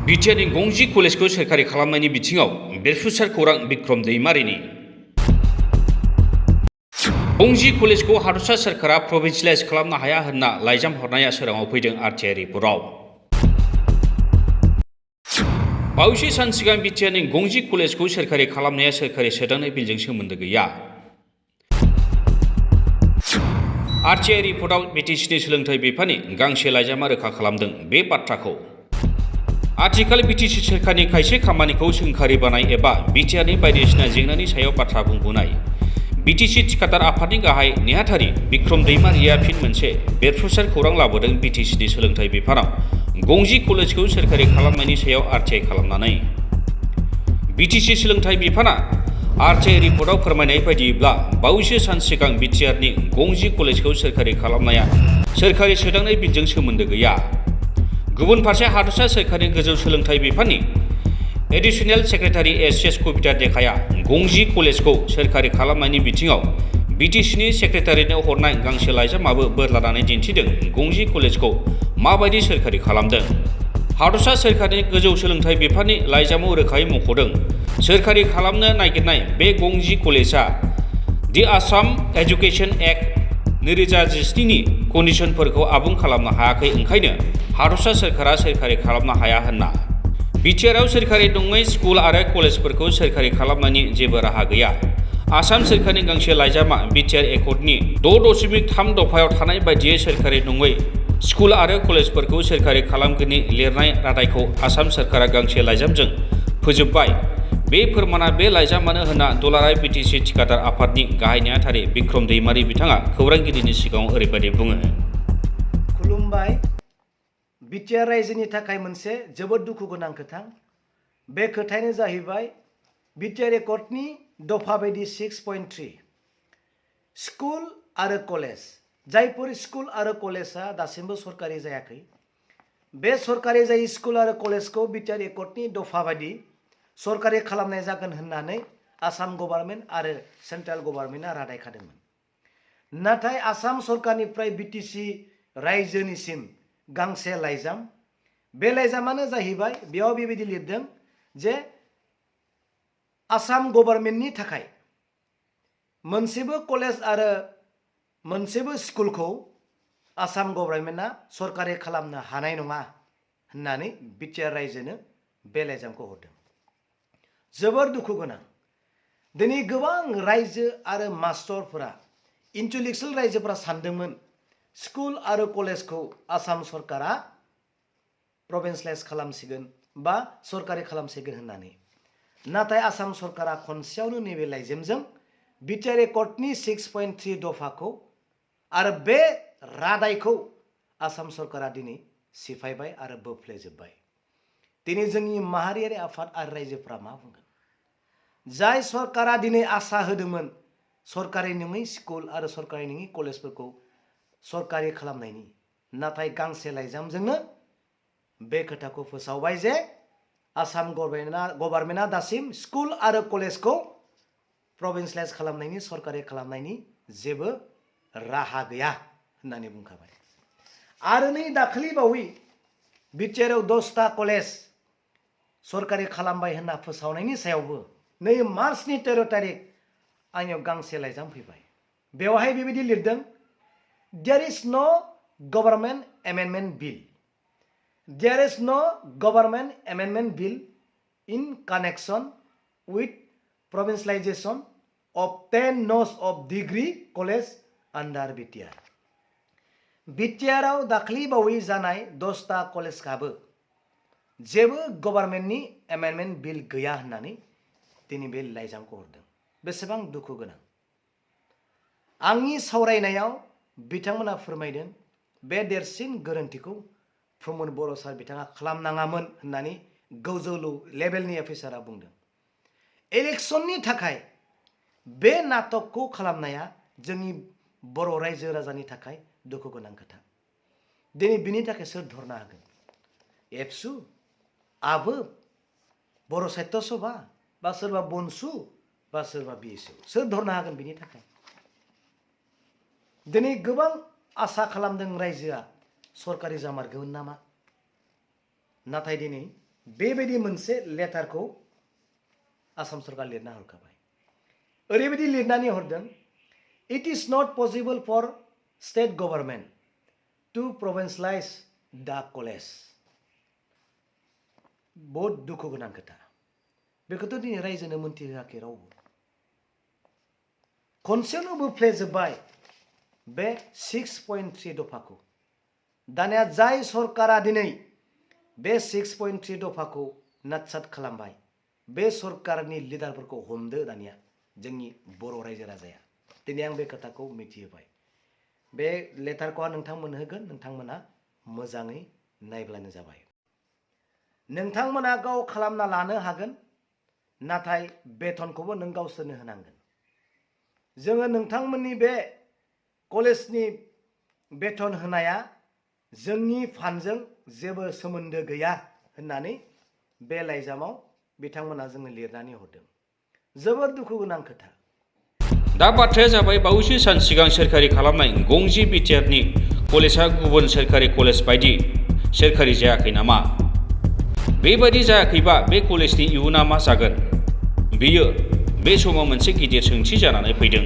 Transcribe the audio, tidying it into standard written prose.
बिटिआरनि गंजि कलेजखौ सोरखारि खालामनायनि बिथिङाव बेरफुसार खौरां बिक्रम दैमारिनि गंजि कलेजखौ हादरसा सोरखारा प्रभिन्सियेलाइज खालामनो हाया होनना लाइजाम हरनाया सोराङाव फैदों आरटिआइ रिपर्टआव। बावैसो सान सिगां बिटिआरनि गंजि कलेजखौ सोरखारि खालामनाया सोरखारि सोदांनाय बिलजों सोमोन्दो गैया। आरटिआइ रिपर्टआव बिटिसिनि सोलोंथाइ बिफाननि गांसे लाइजामा रोखा खालामदों बे बाथ्राखौ। आथिखाल बिटिसि सोरखारनि खायसे खामानिखौ सोंखारि बानाय एबा बिटिआरनि बायदिसिना जेंनानि सायाव बाथ्रा बुंबोनाय बिटिसि थिखादार आफादनि गाहाय नेहाथारि बिक्रम दैमारिया फिन मोनसे बेरफुसार खौरां लाबोदों बिटिसिनि सोलोंथाइ बिफानाव गंजि कलेजखौ सोरखारि खालामनायनि सायाव आरटिआइ खालामनानै। बिटिसि सोलोंथाइ बिफाना आरटिआइ रिपर्टआव फोरमायनाय बायदिब्ला बावैसो सान सिगां बिटिआरनि गंजि कलेजखौ सोरखारि खालामनाया सोरखारि सोदांनाय बिलजों सोमोन्दो गैया। गुबुन फारसे हादरसा सोरखारनि गोजौ सोलोंथाइ बिफाननि एडिशनेल सेक्रेटारि एस कबिता देखाया गंजि कलेजखौ सोरखारि खालामनायनि बिथिङाव बिटिसिनि सेक्रेटारिनो हरनाय गांसे लाइजामाबो बोरलानानै दिन्थिदों गंजि कलेजखौ माबायदि सोरखारि खालामदों। हादरसा सोरखारनि गोजौ सोलोंथाइ बिफाननि लाइजामाव रोखायै मख'दों सोरखारि खालामनो नागिरनाय बे गंजि कलेजआ दि आसाम एजुकेशन एक्ट 2017 नि कन्डिशनफोरखौ आबुं खालामनो हायाखै, ओंखायनो हादरसा सोरखारा सोरखारि खालामनो हाया होनना। बिटिआरआव सोरखारि नङै स्कुल आरो कलेजफोरखौ सोरखारि खालामनायनि जेबो राहा गैया। आसाम सोरखारनि गांसे लाइजामा बिटिआर एकर्डनि 6.3 दफायाव थानाय बायदियै सोरखारि नङै स्कुल आरो कलेजफोरखौ सोरखारि खालामगिरिनि लिरनाय रादायखौ आसाम सोरखारा गांसे लाइजामजों फोजोबबाय। बे फोरमाना बे लाइजामानो होनना दुलाराय बिटिसि थिखादार आफादनि गाहाय नेहाथारि बिक्रम दैमारि बिथाङा खौरांगिरिनि सिगाङाव ओरैबायदि बुङो। खुलुमबाय। बिटिआर रायजोनि थाखाय मोनसे जोबोद दुखु गोनां खोथा। बे खोथायानो जाहैबाय बिटिआर एकर्डनि दफा बायदि 6.3 स्कुल आरो कलेज, जायफोर स्कुल आरो कलेजआ दासिमबो सरकारि जायाखै, बे सरकारि जायै स्कुल आरो कलेजखौ बिटिआर एकर्डनि दफा बायदि सरकारि खालामनाय जागोन होननानै आसाम गभर्नमेन्ट आरो सेन्ट्रेल गभर्नमेन्टआ रादाय खादोंमोन। नाथाय आसाम सरकारनिफ्राय बिटिसि रायजोनिसिम गांसे लाइजाम, बे लाइजामानो जाहैबाय बेयाव बेबायदि लिरदों जे आसाम गभर्नमेन्टनि थाखाय मोनसेबो कलेज आरो मोनसेबो स्कुलखौ आसाम गभर्नमेन्टआ सरकारि खालामनो हानाय नङा होननानै बिटिआर रायजोनो बे लाइजामखौ हरदों। जोबोर दुखु गोनां। दिनै गोबां रायजो आरो मास्टरफोरा, इन्टेलेक्सुयेल रायजोफोरा सानदोंमोन स्कुल आरो कलेजखौ आसाम सरकारा प्रभिन्सियेलाइज खालामसिगोन बा सरकारि खालामसिगोन होननानै। नाथाय आसाम सरकारा खनसेयावनो नैबे लाइजामजों बिटिआर एकर्डनि 6.3 दफाखौ आरो बे रादायखौ आसाम सरकारा दिनै सिफायबाय आरो बोफ्लेजोब्बाय। दिनै जोंनि माहारियारि आफाद आरो रायजोफ्रा मा बुंगोन? जाय सरकारा दिनै आसा होदोंमोन सरकारि नङै स्कुल आरो सरकारि नङै कलेजफोरखौ सरकारि खालामनायनि, नाथाय गांसे लाइजामजोंनो बे खोथाखौ फोसावबाय जे आसाम गभर्नमेन्टआ दासिम स्कुल आरो कलेजखौ प्रभिन्सियेलाइज खालामनायनि, सरकारि खालामनायनि जेबो राहा गैया होननानै बुंखाबाय। आरो नै दाखालि बावै बिटिआरआव 10टा कलेज सरकारि खालामबाय होनना फोसावनायनि सायावबो नै मार्चनि 13 तारिख आंनियाव गांसे लाइजाम फैबाय। बेवहाय बेबायदि लिरदों, There is no government amendment bill. There is no government amendment bill in connection with provincialization of 10 nose of degree college under BTR. बिटिआरआव दाखालि बावै जानाय 10टा कलेजहाबो जेबो गभर्नमेन्टनि एमेन्डमेन्ट बिल गैया होननानै दिनै बे लाइजामखौ हरदों। बेसेबां दुखु गोनां। आंनि सावरायनायाव बिथांमोना फोरमायदों बे देरसिन गोरोन्थिखौ प्रमद बर' सार बिथाङा खालामनाङामोन होननानै गोजौ लेभेलनि अफिसारा बुंदों। इलेक्सननि थाखाय बे नाटकखौ खालामनाया जोंनि बर' रायजो राजानि थाखाय दुखु गोनां खोथा। दिनै बिनि थाखाय सोर धरना होगोन? एबसु, आबो, बर' साहित्य सभा, बा सोरबा बनसु, बा सोरबा बिएसु, सोर धरना होगोन बिनि थाखाय? दिनै गोबां आसा खालामदों रायजोआ सरकारि जामारगोन नामा, नाथाय दिनै बेबायदि मोनसे लेटारखौ आसाम सरकार लिरना हरखाबाय। ओरैबायदि लिरनानै हरदों, it is not possible for state government to provincialise the college. बहुत दुखु गोनां खोथा। बेखौथ' दिनै रायजोनो मोनथिहोआखै रावबो। खनसेयावनो बोफ्लेजोब्बाय बे 6.3 दफाखौ। दानिया जाय सरकारा दिनै बे 6.3 दफाखौ नाटसाट खालामबाय, बे सरकारनि लिडारफोरखौ हमदो दानिया जोंनि बर' रायजो राजाया। दिनै आं बे खोथाखौ मिथिहोबाय। बे लेटारखौ आं नोंथांमोननो होगोन, नोंथांमोना मोजाङै नायब्लानो जाबाय। नोंथांमोना गाव खालामना लानो हागोन, नाथाय बेथनखौबो नों गावसोरनो होनांगोन। जोङो नोंथांमोननि बे कलेजनि बेथन होनाया जोंनि फान्डजों जेबो सोमोन्दो गैया होननानै बे लाइजामाव बिथांमोना जोंनो लिरनानै हरदों। जोबोर दुखु गोनां खोथा। दा बाथ्राया जाबाय, बावैसो सान सिगां सोरखारि खालामनाय गंजि बिटिआरनि कलेजआ गुबुन सोरखारि कलेज बायदि सोरखारि जायाखै नामा? बेबायदि जायाखैबा बे कलेजनि इयुना मा जागोन? बेयो बे समाव मोनसे गिदिर सोंथि जानानै फैदों।